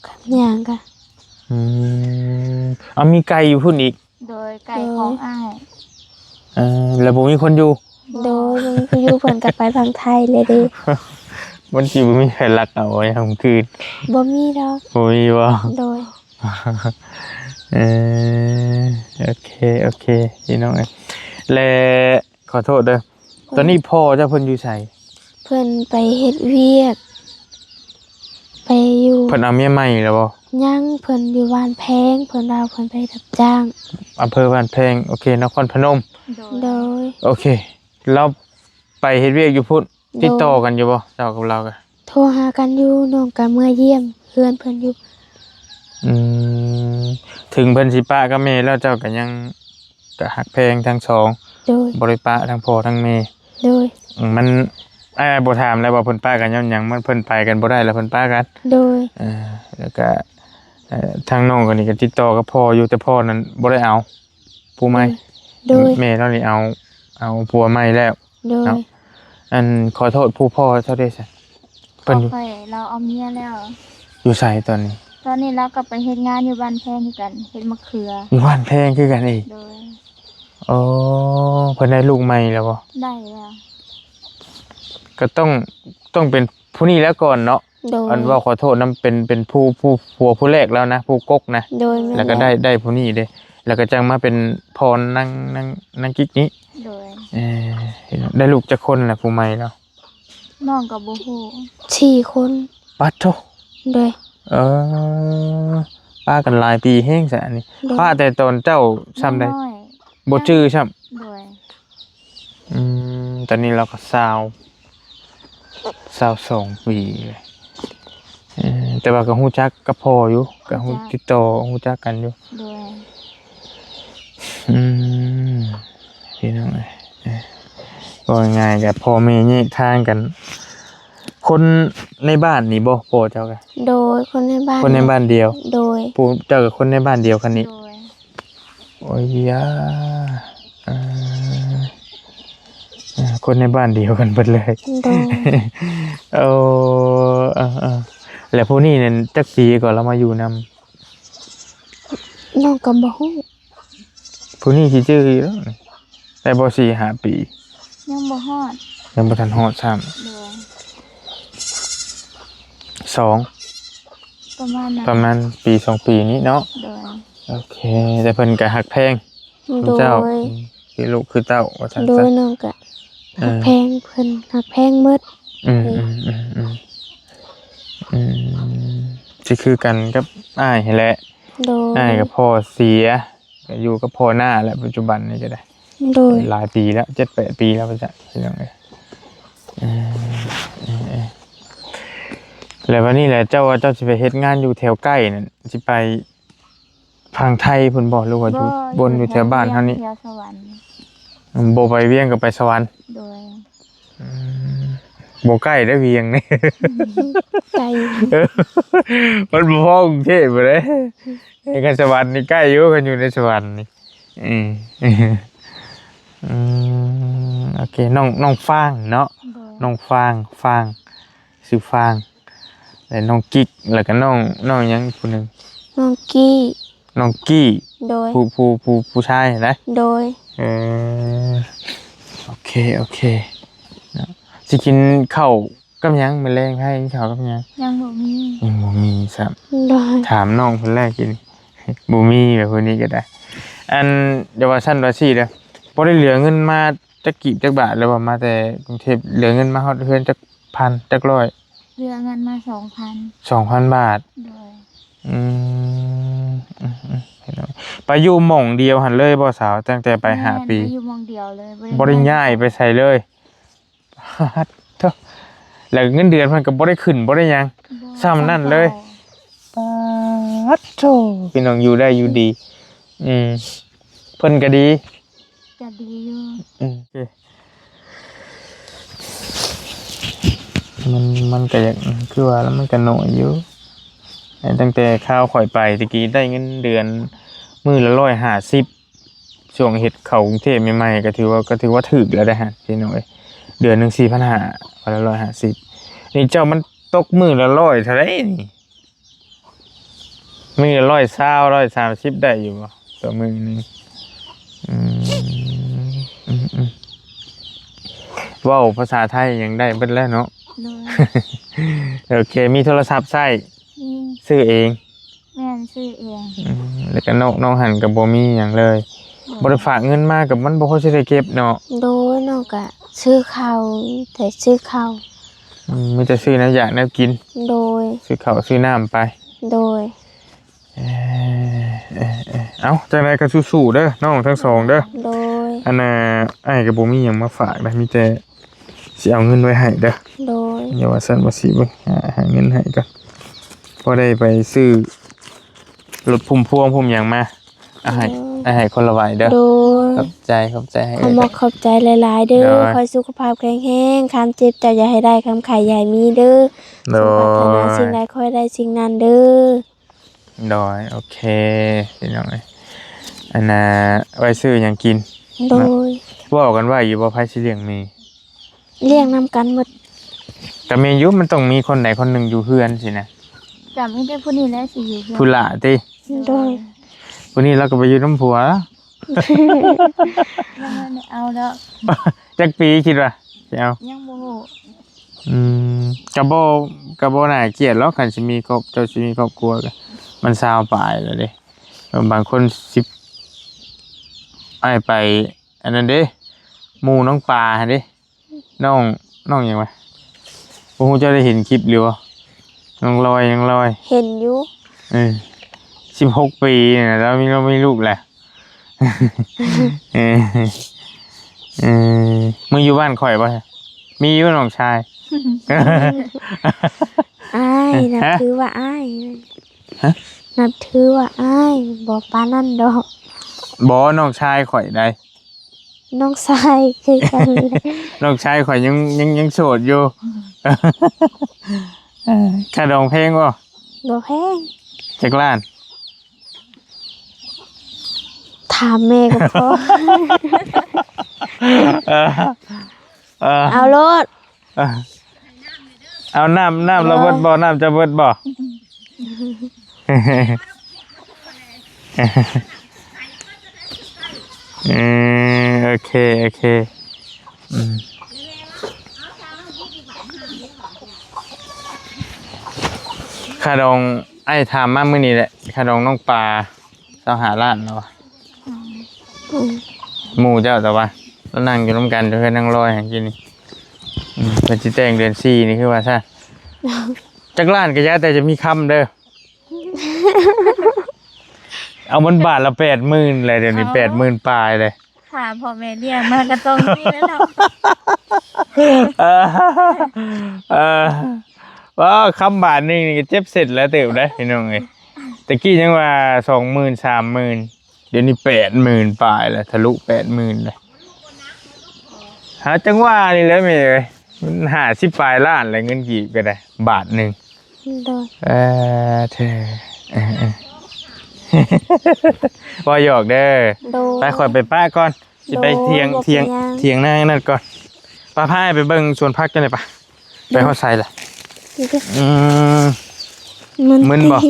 ຂັບຍ່າງກະ. ອືມ ເອົາ ມີໄກ່ຢູ່ພຸ້ນອີກ? ໂດຍ. ໄກ່ຂອງອ້າຍ. ເອີ ແລ້ວບໍ່ມີຄົນຢູ່? ໂດຍ. ບໍ່ມີຜູ້ຢູ່ ເພິ່ນກໍໄປຝັ່ງໄທແລ້ວເດ້. ມັນຊິບໍ່ມີໃຜລັກເອົາໄວ້ຄ່ຳຄືນ? ບໍ່ມີດອກ. ບໍ່ມີບໍ່? ໂດຍ. ເອີ ໂອເຄ ໂອເຄ ພີ່ນ້ອງເອີຍ. ແລະ ຂໍໂທດເດີ ຕອນນີ້ພໍ່ເຈົ້າເພິ່ນຢູ່ໃສ? ເພິ່ນໄປເຮັດວຽກ ໄປຢູ່. ເພິ່ນເອົາເມຍໃໝ່ແລ້ວບໍ່? ຍັງ. ເພິ່ນຢູ່ບ້ານແພງ ເພິ່ນວ່າເພິ່ນໄປຮັບຈ້າງ. ອຳເພີບ້ານແພງ. ໂອເຄ ນະຄອນພະນົມ. ໂດຍ. ໂດຍ. ໂອເຄ ລາວໄປເຮັດວຽກຢູ່ພຸ້ນ. ໂດຍ. ຕິດຕໍ່ກັນຢູ່ບໍ່ ເຈົ້າກັບລາວກະ? ໂທຫາກັນຢູ່ ນ້ອງກະເມືອຢ້ຽມເຮືອນເພິ່ນຢູ່. ອືມ ເຖິງເພິ່ນຊິປະກັບແມ່ແລ້ວ ເຈົ້າກະຍັງ ກະຮັກແພງທັງສອງ. ໂດຍ. ບໍ່ໄດ້ປະທັງພໍ່ທັງແມ່. ໂດຍ. ອືມ ມັນ ອ້າຍບໍ່ຖາມແລ້ວວ່າເພິ່ນປະກັນຍ້ອນຫຍັງ? ມັນເພິ່ນໄປກັນບໍ່ໄດ້ແລ້ວເພິ່ນປະກັນ. ໂດຍ. ເອີ ແລ້ວກະ ເອີ ທາງນ້ອງກໍນີ້ກໍຕິດຕໍ່ກັບພໍ່ຢູ່ ແຕ່ພໍ່ນັ້ນບໍ່ໄດ້ເອົາ ຜູ້ໃໝ່. ໂດຍ. ແມ່ລາວນີ້ເອົາ ເອົາຜົວໃໝ່ແລ້ວ. ໂດຍ. ເນາະ ອັນ ຂໍໂທດ ຜູ້ພໍ່ເຈົ້າເດ້ຊະ? ເພິ່ນຢູ່ ພໍ່ຂ້ອຍລາວເອົາເມຍແລ້ວ. ຢູ່ໃສຕອນນີ້? ຕອນນີ້ລາວກໍໄປເຮັດງານຢູ່ບ້ານແພງຄືກັນ ເຮັດມະເຂືອ. ຢູ່ບ້ານແພງຄືກັນອີກ? ໂດຍ. ໂອ້ ເພິ່ນໄດ້ລູກໃໝ່ແລ້ວບໍ່? ໄດ້ແລ້ວ. ກໍຕ້ອງ ຕ້ອງເປັນຜູ້ນີ້ແລ້ວກ່ອນເນາະ. ໂດຍ. ອັນເວົ້າຂໍໂທດນຳ ເປັນ ເປັນຜູ້ ຜູ້ຜົວຜູ້ແລກແລ້ວນະ ຜູ້ກົກນະ. ໂດຍ. ແມ່ນແລ້ວ. ແລ້ວກໍໄດ້ ໄດ້ຜູ້ນີ້ເດ້ ແລ້ວກໍຈັ່ງມາເປັນພໍ່ນາງ ນາງ ນາງກິກນີ້. ໂດຍ. ເອີ ໄດ້ລູກຈັກຄົນລະ ຜູ້ໃໝ່ລະ? ນ້ອງກໍບໍ່ຮູ້. ສີ່ຄົນ. ປັດໂທ້ ໂດຍ ເອີ ປະກັນຫຼາຍປີແຮງຊະອັນນີ້ ໂດຍ ປະແຕ່ຕອນເຈົ້າຊ່ຳໃດ ນ້ອຍໆ ບໍ່ຈື່ຊ້ຳ ໂດຍ ອືມ ຕອນນີ້ລາວກໍຊາວ ຊາວສອງປີເລີຍ ເອີ ແຕ່ວ່າກໍຮູ້ຈັກກັບພໍ່ຢູ່ ກໍຮູ້ ຮູ້ຈັກ ຕິດຕໍ່ຮູ້ຈັກກັນຢູ່ ໂດຍ ອືມ ພີ່ນ້ອງເອີຍ ເອີ ເວົ້າງ່າຍໆ ກໍພໍ່ແມ່ແຍກທາງກັນ ຄົນໃນບ້ານນີ້ບໍ່ ພໍ່ເຈົ້າກໍ ໂດຍ ຄົນໃນບ້ານ ຄົນໃນບ້ານດຽວ ໂດຍ ຜູ້ເຈົ້າກໍຄົນໃນບ້ານດຽວກັນນີ້ ໂດຍ ໂອ້ຍຢາ ເອີ ເອີ ຄົນໃນບ້ານດຽວກັນເບິດເລີຍ ໂດຍ ໂອ້ ເອີໆ ແລ້ວຜູ້ນີ້ນັ້ນຈັກປີກໍລາວມາຢູ່ນຳ ນ້ອງກໍບໍ່ຮູ້ ຜູ້ນີ້ຊິຈື່ຢູ່ດອກ ໄດ້ບໍ່ສີ່ຫ້າປີ ຍັງບໍ່ຮອດ ຍັງບໍ່ທັນຮອດຊ້ຳ ໂດຍ ສອງ ປະມານນັ້ນ ປະມານປີສອງປີນີ້ເນາະ ໂດຍ ໂອເຄ ແຕ່ເພິ່ນກໍຮັກແພງ ໂດຍ ເຈົ້າ ອືມ ຄືລູກຄືເຕົ້າວ່າຊັ້ນ ໂດຍ ຊະ ນ້ອງກໍ ເອີ ຮັກແພງເພິ່ນ ຮັກແພງໝົດ ອືມໆໆໆ ອືມ ຊິຄືກັນກັບອ້າຍຫັ້ນແຫຼະ ໂດຍ ອ້າຍກໍພໍ່ເສຍ ກໍຢູ່ກັບພໍ່ນ້າແຫຼະ ປັດຈຸບັນນີ້ກໍໄດ້ ໂດຍ ຫຼາຍປີແລ້ວ ເຈັດແປດປີແລ້ວວ່າຊັ້ນ ພີ່ນ້ອງເອີຍ ເອີ ເອີ ເອີ ແລ້ວບັດນີ້ແຫຼະ ເຈົ້າວ່າເຈົ້າຊິໄປເຮັດງານຢູ່ແຖວໃກ້ນັ້ນ ຊິໄປ ຝັ່ງໄທພຸ້ນບໍ່ ຫຼືວ່າຢູ່ ບໍ່ ວົນຢູ່ແຖວບ້ານເຮົານີ້ ຢູ່ແຖວສະຫວັນ ອືມ ບໍ່ໄປວຽງກໍໄປສະຫວັນ ໂດຍ ອືມ ບໍ່ໃກ້ເດ້ວຽງນີ້ ໄກ ເອີ ມັນບໍ່ພໍກຸງເທບເດ້ ເອີ ຄັນສະຫວັນນີ້ໃກ້ຢູ່ ຄັນຢູ່ໃນສະຫວັນນີ້ ເອີ ອືມ ໂອເຄ ນ້ອງ ນ້ອງຟາງເນາະ ໂດຍ ນ້ອງຟາງ ຟາງ ຊື່ຟາງ ແລະ ນ້ອງກິກ ແລ້ວກໍນ້ອງ ນ້ອງຫຍັງຜູ້ໜຶ່ງ ນ້ອງກີ້ ນ້ອງກີ້ ໂດຍ ຜູ້ ຜູ້ ຜູ້ ຜູ້ຊາຍນະ ໂດຍ ເອີ ໂອເຄ ໂອເຄ ເນາະ ຊິກິນເຂົ້າກັບຫຍັງ? ມື້ແລງໃຫ້ກິນເຂົ້າກັບຫຍັງ? ຍັງບໍ່ມີ ຍັງບໍ່ມີຊ້ຳ ໂດຍ ຖາມນ້ອງເພິ່ນແລ້ວກິນ ບໍ່ມີ ແບບຜູ້ນີ້ກໍໄດ້ ອັນ ຢ່າວ່າຊັ້ນວ່າຊີ້ເດີ້ ບໍ່ໄດ້ເຫຼືອເງິນມາຈັກກີບຈັກບາດແລ້ວບໍ່? ມາແຕ່ກຸງເທບ ເຫຼືອເງິນມາຮອດເຮືອນຈັກພັນ ຈັກຮ້ອຍ? ເຫຼືອເງິນມາສອງພັນ ສອງພັນບາດ ໂດຍ ອືມ ອືມໆ ເຫັນແລ້ວ ໄປຢູ່ໝ່ອງດຽວຫັ້ນເລີຍບໍ່ສາວ? ຕັ້ງແຕ່ໄປຫ້າປີ ແມ່ນ ໄປຢູ່ໝ່ອງດຽວເລີຍ ບໍ່ໄດ້ ບໍ່ໄດ້ຍ້າຍໄປໃສເລີຍ ປາດໂທ້ ແລ້ວເງິນເດືອນເພິ່ນກໍບໍ່ໄດ້ຂຶ້ນບໍ່ໄດ້ຫຍັງ ບໍ່ ສ່ຳນັ້ນເລີຍ ສ່ຳເກົ່າ ປາດໂທ້ ພີ່ນ້ອງຢູ່ໄດ້ຢູ່ດີ ອືມ ເພິ່ນກໍດີ ກໍດີຢູ່ ອືມ ມັນ ມັນກໍຢາກ ຄືວ່າລະ ມັນກໍໜ້ອຍຢູ່ ຕັ້ງແຕ່ຄາວຂ້ອຍໄປແຕ່ກີ້ ໄດ້ເງິນເດືອນມື້ລະຮ້ອຍຫ້າສິບ ຊ່ວງເຮັດເຂົ້າກຸງເທບໃໝ່ໆ ກໍຖືວ່າ ກໍຖືວ່າຖືກແລ້ວເດ້ຮະ ພີ່ນ້ອງເອີຍ ເດືອນໜຶ່ງສີ່ພັນຫ້າ ວັນລະຮ້ອຍຫ້າສິບ ນີ້ເຈົ້າມັນຕົກມື້ລະຮ້ອຍເທົ່າໃດນີ້? ມື້ລະຮ້ອຍຊາວ ຮ້ອຍສາມສິບ ໄດ້ຢູ່ບໍ່ ຕໍ່ມື້ໜຶ່ງ? ອືມ ອືມໆ ເວົ້າພາສາໄທຫຍັງໄດ້ເບິດແລ້ວເນາະ ໂດຍ ໂອເຄ ມີໂທລະສັບໃຊ້? ມີ ຊື້ເອງ? ແມ່ນ ຊື້ເອງ ອືມ ແລ້ວກໍນອກ ນອກຫັ້ນກໍບໍ່ມີຫຍັງເລີຍ ໂດຍ ບໍ່ໄດ້ຝາກເງິນມາກໍມັນບໍ່ຄ່ອຍຊິໄດ້ເກັບເນາະ ໂດຍ ນ້ອງກໍຊື້ເຂົ້າ ແຕ່ຊື້ເຂົ້າ ອືມ ມີແຕ່ຊື້ແນວຢາກແນວກິນ ໂດຍ ຊື້ເຂົ້າຊື້ນ້ຳໄປ ໂດຍ ເອີ ເອີ ເອີ ເອົ້າ ຈັ່ງໃດກໍສູ້ໆເດີ້ ນ້ອງທັງສອງເດີ້ ໂດຍ ອັນນ່າ ອ້າຍກໍບໍ່ມີຫຍັງມາຝາກນະ ມີແຕ່ຊິເອົາເງິນໄວ້ໃຫ້ເດີ້ ໂດຍ ຢ່າວ່າຊັ້ນວ່າຊີ້ ເບິ່ງ ຫາ ຫາເງິນໃຫ້ກ່ອນ ພໍໄດ້ໄປຊື້ລົດພຸ້ມພວງພຸ້ມຫຍັງມາ ເອົາໃຫ້ ໂດຍ ເອົາໃຫ້ຄົນລະໃບເດີ້ ໂດຍ ຂອບໃຈ ຂອບໃຈ ໃຫ້ ຂອບ ເອື້ອຍ ຂອບໃຈຫຼາຍໆເດີ້ ໂດຍ ຂໍໃຫ້ສຸຂະພາບແຂງແຮງ ຄວາມເຈັບເຈົ້າຢ່າໃຫ້ໄດ້ ຄວາມໄຂ້ຢ່າໃຫ້ມີເດີ້ ໂດຍ ສົມປາດຖະໜາສິ່ງໃດ ຂໍໃຫ້ໄດ້ສິ່ງນັ້ນເດີ້ ໂດຍ ໂອເຄ ພີ່ນ້ອງເອີຍ ອັນນ່າ ໄວ້ຊື້ຫຍັງກິນ ໂດຍ ເວົ້າກັນໄວ້ຢູ່ບໍ່ ໃຜຊິລ້ຽງແມ່? ລ້ຽງນຳກັນໝົດ ກໍແມ່ນຢູ່ ມັນຕ້ອງມີຄົນໃດຄົນໜຶ່ງຢູ່ເຮືອນຊີ້ນະ ກໍມີແຕ່ຜູ້ນີ້ແຫຼະຊິຢູ່ເຮືອນ ຜູ້ຫຼ້າຕິ ໂດຍ ຜູ້ນີ້ລາວກໍໄປຢູ່ນຳຜົວ ຍັງບໍ່ໄດ້ເອົາດອກ ຈັກປີຄິດວ່າຊິເອົາ? ຍັງບໍ່ຮູ້ ອືມ ກໍບໍ່ ກໍບໍ່ໜ້າກຽດຫຼອກ ຄັນຊິມີຄອບ ເຈົ້າຊິມີຄອບຄົວກໍ ມັນຊາວປາຍແລ້ວເດ້ ບາງຄົນຊິ ອ້າຍໄປ ອັນນັ້ນເດ້ ໝູ່ນ້ອງປາຫັ້ນເດ້ ນ້ອງ ນ້ອງຫຍັງວະ ບໍ່ຮູ້ເຈົ້າໄດ້ເຫັນຄລິບຫຼືບໍ່? ນ້ອງລອຍ ນ້ອງລອຍ ເຫັນຢູ່ ເອີ ສິບຫົກປີນະ ລາວມີ ລາວມີລູກແລ້ວ ເອີ ເອີ ມາຢູ່ບ້ານຂ້ອຍບໍ່? ມີຢູ່ນ້ອງຊາຍ ອ້າຍ ຮະ? ນັບຖືວ່າອ້າຍ ຮະ? ນັບຖືວ່າອ້າຍ ບໍ່ປານນັ້ນດອກ ບໍ່ ນ້ອງຊາຍຂ້ອຍໃດ ນ້ອງຊາຍຄືກັນ ນ້ອງຊາຍຂ້ອຍຍັງ ຍັງ ຍັງໂສດຢູ່ ເອີ ຄ່າດອງແພງບໍ່? ບໍ່ແພງ ຈັກລ້ານ? ຖາມແມ່ກໍພໍ ເອີ ເອີ ເອົາໂລດ ເອີ ເອົານ້ຳ ນ້ຳລາວເບິດບໍ່? ນ້ຳເຈົ້າເບິດບໍ່? ເອີ ໂອເຄ ໂອເຄ ອືມ ຄ່າດອງ ອ້າຍຖາມມາມື້ນີ້ແຫຼະ ຄ່າດອງນ້ອງປາ ຊາວຫ້າລ້ານແລ້ວວ່າ ອືມ ໝູ່ເຈົ້າ ແຕ່ວ່າລາວນັ່ງຢູ່ນຳກັນຢູ່ເຮືອນນາງລອຍຫັ້ນ ກີ້ນີ້ ອືມ ເພິ່ນຊິແຕ່ງເດືອນສີ່ນີ້ ຄືວ່າຊັ້ນ ຈັກລ້ານກໍຢ່າ ແຕ່ຈະມີຄຳເດີ ເອົາມັນບາດລະແປດໝື່ນແຫຼະ ດຽວນີ້ ເອົ້າ ແປດໝື່ນປາຍເລີຍ ຄ່າພໍ່ແມ່ລ້ຽງມາກໍຕ້ອງມີແລ້ວເນາະ ເອີ ເອີ ວ້າວ ຄຳບາດໜຶ່ງນີ້ກໍເຈັບເສັ້ນຫຼາຍເຕີບເດ້ພີ່ນ້ອງເອີຍ ແຕ່ກີ້ຍັງວ່າສອງໝື່ນ ສາມໝື່ນ ດຽວນີ້ແປດໝື່ນປາຍແລ້ວ ທະລຸແປດໝື່ນແລ້ວ ຫາຈັ່ງວ່ານີ້ແຫຼະແມ່ເອີຍ ມັນຫ້າສິບປາຍລ້ານແຫຼະ ເງິນກີບກໍໄດ້ ບາດໜຶ່ງ ໂດຍ ເອີ ເທີ ເອີ ເອີ ເວົ້າຫຍອກເດີ ໂດຍ ໄປ ຂ້ອຍໄປປະກ່ອນ ຊິໄປຖຽງ ໂດຍ ຖຽງ ບໍ່ເປັນຫຍັງ ຖຽງນານັ້ນກ່ອນ ໄປ ພາໄອ້ໄປເບິ່ງສວນຜັກຈັ່ງໃດປະ ໄປຮອດໃສລະ? ນີ້ເດີ ອືມ ມຶນ ມຶນບໍ່?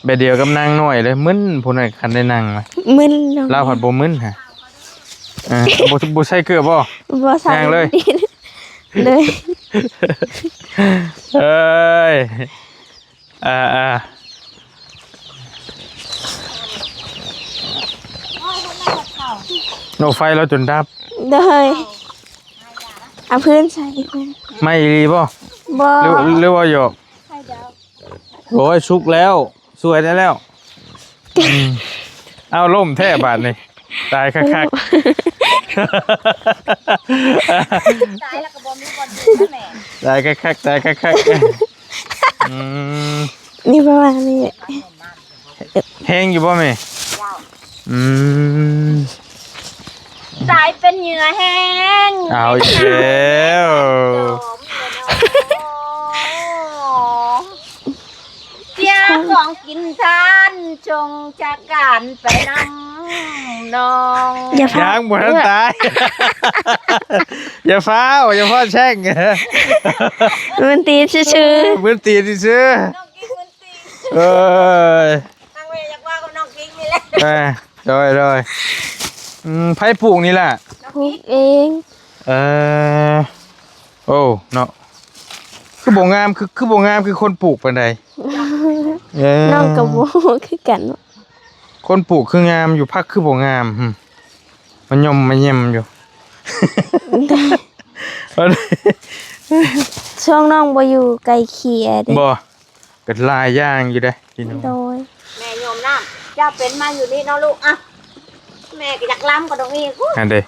ແບບດຽວກັບນາງນ້ອຍເລີຍ ມຶນ ຜູ້ນັ້ນຄັນໄດ້ນັ່ງນະ ມຶນເນາະ ລາວພັດບໍ່ມຶນຫະ ເອີ ບໍ່ ບໍ່ໃສ່ເກືອບໍ່? ບໍ່ໃສ່ ຍ່າງເລີຍ ເລີຍ ເອີຍ ອ່າ ອ່າ ໂອ້ ໄຟລາວຈົນດັບ ໂດຍ ເອົາພື້ນໃສ່ ໄໝ້ອີ່ຫຼີບໍ່? ບໍ່ ຫຼື ຫຼືວ່າຫຍອກ? ໂອ້ຍ ສຸກແລ້ວ ສວຍໄດ້ແລ້ວ ອືມ ເອົາ ລົ້ມແທ້ບາດນີ້ ຕາຍຄັກໆ ຕາຍແລ້ວກໍບໍ່ມີບ່ອນຢູ່ແລ້ວແມ່ ຕາຍຄັກໆ ຕາຍຄັກໆ ອືມ ນີ້ປະມານນີ້ ແຮງຢູ່ບໍ່ແມ່? ອືມ ຕາຍເປັນເຫຍື່ອແຫ້ງ ເອົາອີກແລ້ວ ເສຍຂອງກິນທ່ານ ຈົ່ງຈາກການໄປນຳນ້ອງ ຢ່າພາ ຍັງບໍ່ທັນຕາຍ ຢ່າຟ້າວ ຢ່າຟ້າວແຊ່ງ ມຶນຕີນຊື່ໆ ມຶນຕີນຊື່ໆ ນ້ອງກິນມຶນຕີນ ເອີຍ ທາງແມ່ຢາກເວົ້າກັບນ້ອງກິ້ງນີ້ແຫຼະ ເອີ ໂດຍ ໂດຍ ອືມ ໃຜປູກນີ້ລະ? ປູກເອງ ເອີ ໂອ້ ເນາະ ຄືບໍ່ງາມ ຄື ຄືບໍ່ງາມຄືຄົນປູກປານໃດ? ເອີ ນ້ອງກໍບໍ່ຮູ້ຄືກັນເນາະ ຄົນປູກຄືງາມຢູ່ ຜັກຄືບໍ່ງາມ ຫຶ ມາຫຍ້ອມມາແຢ້ມຢູ່ ຊ່ວງນ້ອງບໍ່ຢູ່ໄກ່ເຄຍເດ້ ບໍ່? ກໍຫຼາຍຢ່າງຢູ່ເດ້ພີ່ນ້ອງ ໂດຍ ແມ່ໂຍມນ້ຳ ເຈົ້າເປັນມາຢູ່ນີ້ເນາະລູກ ອ່ະ ແມ່ກໍຢາກລຳກໍຕ້ອງມີ ຫັ້ນເດ້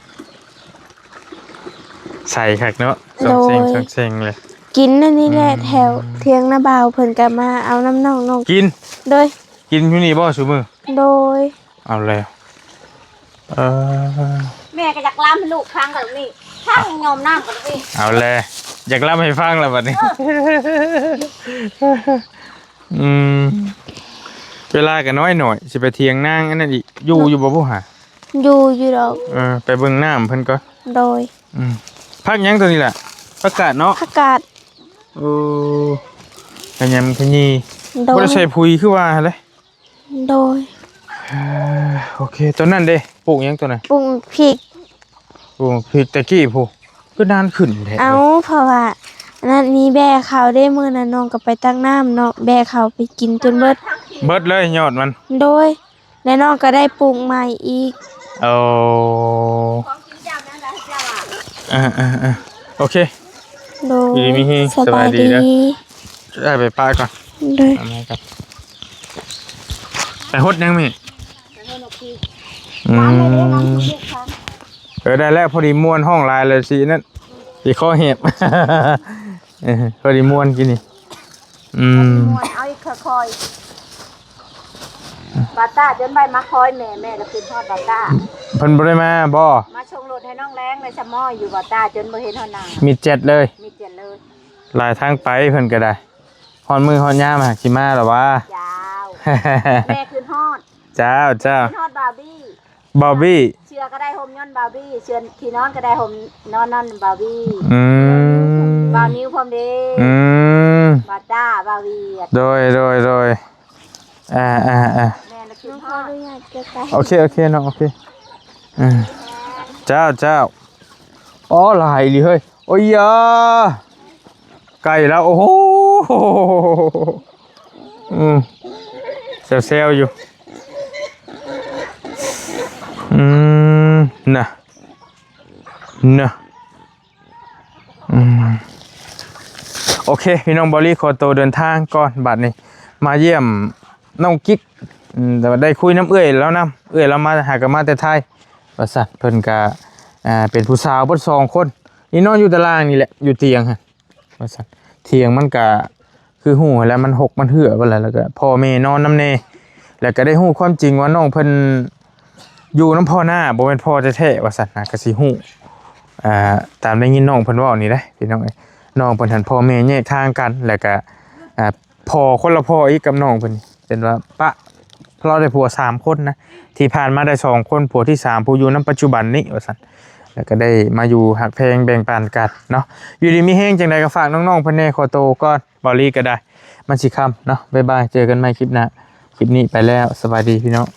ໃສຄັກເນາະ ໂດຍ ຊ່ອງເສັງ ຊ່ອງເສັງເລີຍ ກິນອັນນີ້ແຫຼະ ອືມ ແຖວທຽງນ້າບ່າວເພິ່ນກໍມາເອົານຳນ້ອງ ນ້ອງ ກິນ ໂດຍ ກິນຢູ່ນີ້ບໍ່ຊຸມື້? ໂດຍ ເອົາແລ້ວ ເອີ ແມ່ກໍຢາກລຳໃຫ້ລູກຟັງແບບນີ້ ຟັງຍອມນ້ຳກັນນີ້ ເອົາແລ້ວ ຢາກລຳໃຫ້ຟັງແລ້ວບັດນີ້ ເອີ ອືມ ເວລາກໍນ້ອຍໆ ຊິໄປຖຽງນາງອັນນັ້ນອີກ ຢູ່ ຢູ່ບໍ່ຜູ້ຫາ? ຢູ່ ຢູ່ດອກ ເອີ ໄປເບິ່ງນ້ຳເພິ່ນກ່ອນ ໂດຍ ອືມ ຜັກຫຍັງຕົວນີ້ລະ? ຜັກກາດເນາະ ຜັກກາດ ໂອ້ ຂະຫຍຳຂະຢີ້ ໂດຍ ບໍ່ໄດ້ໃສ່ປຸ໋ຍຄືວ່າຫັ້ນເດ້ ໂດຍ ເອີ ໂອເຄ ຕົວນັ້ນເດ້ ປູກຫຍັງຕົວນັ້ນ? ປູກພິກ ປູກພິກແຕ່ກີ້ພຸ້ນ ຄືນານຂຶ້ນແທ້ ເອົ້າ ເພາະວ່າອັນນັ້ນມີແບ້ເຂົ້າເດ້ ມື້ນັ້ນນ້ອງກໍໄປຕັກນ້ຳເນາະ ແບ້ເຂົ້າໄປກິນຈົນເບິດ ເບິດເລີຍຍອດມັນ ໂດຍ ແລ້ວນ້ອງກໍໄດ້ປູກໃໝ່ອີກ ໂອ້ ເອີໆໆ ໂອເຄ ໂດຍ ຢູ່ດີມີແຮງ ສະບາຍດີ ສະບາຍດີເດີ ໂຊ ອ້າຍໄປປະກ່ອນ ໂດຍ ເອົາມາໃຫ້ກັນ ໄປຫົດຫຍັງແມ່? ອືມ ເອີ ໄດ້ແລ້ວ ພໍດີມ່ວນ ຮ້ອງຫຼາຍແລ້ວຊິນັ້ນ ຊິຄໍແຫບ ເອີ ພໍດີມ່ວນກິນນີ້ ອືມ ມ່ວນ ເອົາອີກຄ່ອຍໆ ບາຕ້າຈົນໄປມາຄອຍແມ່ ແມ່ລະຂຶ້ນຮອດບາຕ້າ ເພິ່ນບໍ່ໄດ້ມາບໍ່? ມາສົ່ງລົດໃຫ້ນ້ອງແລງ ແລະສະໝໍຢູ່ບາຕ້າ ຈົນບໍ່ເຫັນຮອດໜ້າ ມິດແຈັດເລີຍ ມິດແຈັດເລີຍ ຫຼາຍທາງໄປເພິ່ນກໍໄດ້ ຮອດມື້ຮອດຍາມຫາກຊິມາລະຫວາ? ເຈົ້າ ແມ່ຂຶ້ນຮອດ ເຈົ້າ ເຈົ້າ ຂຶ້ນຮອດບາວບີ ບາວບີ ເສື້ອກໍໄດ້ຫົ່ມຍ້ອນບາວບີ ເສື້ອທີ່ນອນກໍໄດ້ຫົ່ມນອນນອນບາວບີ ອືມ ບາວນິວພ້ອມເດ້ ອືມ ບາຕ້າ ບາວວຽດ ໂດຍ ໂດຍ ໂດຍ ອ່າ ອ່າ ອ່າ ແມ່ນລະຄືພໍ່ ຂໍອະນຸຍາດເກັບໄປ ໂອເຄ ໂອເຄນ້ອງ ໂອເຄ ອືມ ເຈົ້າ ເຈົ້າ ອໍ ຫຼາຍອີ່ຫຼີເຮີ້ຍ ໂອ້ຍຢາ ໄກ່ແລ້ວ ໂອ້ໂຫ ອືມ ແຊວໆຢູ່ ອືມ ນະ ນະ ອືມ ໂອເຄ ພີ່ນ້ອງ ບາວລີຂໍໂຕເດີນທາງກ່ອນ ບັດນີ້ມາຢ້ຽມນ້ອງກິກ ອືມ ແຕ່ວ່າໄດ້ຄຸຍນຳເອື້ອຍລາວນຳ ເອື້ອຍລາວມາຫາກໍມາແຕ່ໄທວ່າຊັ້ນ ເພິ່ນກະ ອ່າ ເປັນຜູ້ສາວເບິດສອງຄົນ ນີ້ນອນຢູ່ຕາລ່າງນີ້ແຫຼະ ຢູ່ຕຽງຫັ້ນ ວ່າຊັ້ນ ຖຽງມັນກະຄືຮູ້ຫັ້ນແຫຼະ ມັນຮົກມັນເຮື້ອເບິດແລ້ວ ແລ້ວກະພໍ່ແມ່ນອນນຳແດ່ ແລ້ວກະໄດ້ຮູ້ຄວາມຈິງວ່ານ້ອງເພິ່ນຢູ່ນຳພໍ່ນ້າ ບໍ່ແມ່ນພໍ່ແທ້ໆ ວ່າຊັ້ນນະ ກະຊິຮູ້ ອ່າ ຕາມໄດ້ຍິນນ້ອງເພິ່ນເວົ້ານີ້ເດ້ ພີ່ນ້ອງເອີຍ ນ້ອງເພິ່ນຫັ້ນພໍ່ແມ່ແຍກທາງກັນ ແລ້ວກະ ອ່າ ພໍ່ຄົນລະພໍ່ອີກກັບນ້ອງເພິ່ນ ເປັນວ່າປະ ລາວໄດ້ຜົວສາມຄົນນະ ທີ່ຜ່ານມາໄດ້ສອງຄົນ ຜົວທີສາມ ຜູ້ຢູ່ນຳປັດຈຸບັນນີ້ວ່າຊັ້ນ ແລ້ວກໍໄດ້ມາຢູ່ຮັກແພງແບ່ງປັນກັນເນາະ ຢູ່ດີມີແຮງ ຈັ່ງໃດກໍຝາກນ້ອງໆເພິ່ນແດ່ ຂໍໂຕກ່ອນ ບາວລີກໍໄດ້ ມັນຊິຄ່ຳເນາະ ບາຍບາຍ ເຈີກັນໃໝ່ຄລິບໜ້າ ຄລິບນີ້ໄປແລ້ວ ສະບາຍດີພີ່ນ້ອງ.